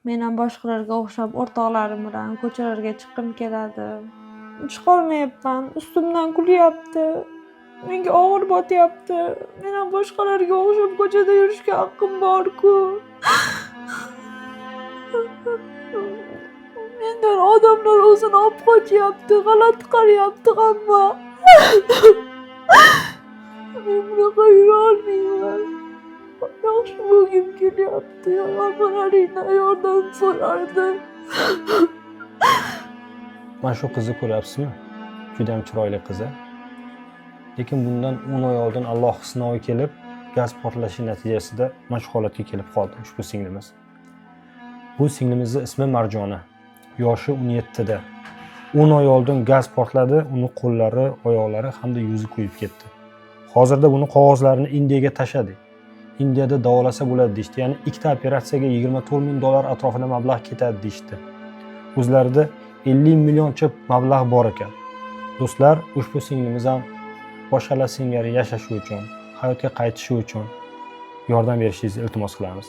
Men ham boshqalarga o'xshab o'rtoqlarim bilan ko'chalarga chiqqim keladi. Chiqolmayapman, ustimdan kulyapti. Menga og'ir botyapti. Men ham boshqalarga o'xshab ko'chada yurishga haqqim bor-ku. Mendan odamlar o'zini olib qochyapti, g'alati qarayapti hamma. Men bunaqa yurolmayman. Yaxshi bo'lgim kelyapti. Hammalaringdan yordam so'rardim. Mana shu qizni ko'ryapsizmi? Juda ham chiroyli qiz. A. Lekin bundan 10 oy oldin Alloh sinovi kelib, gaz portlashi natijasida mana shu holatga kelib qoldi ushbu singlimiz. Bu singlimizni ismi Marjona. Yoshi 17 da. 10 oy oldin gaz portladi, uni qo'llari, oyoqlari hamda yuzi kuyib ketdi. Hozirda buni qog'ozlarini Indiyaga tashladik. Indiyada davolasa bo'ladi deyishdi. Ya'ni ikkita operatsiyaga 24 ming dollar atrofida mablag' ketadi deyishdi. O'zlarida 50 millioncha mablag' bor ekan. Do'stlar, ushbu singlimiz ham boshqalar singari yashashi uchun, hayotga qaytishi uchun yordam berishingizni iltimos qilamiz.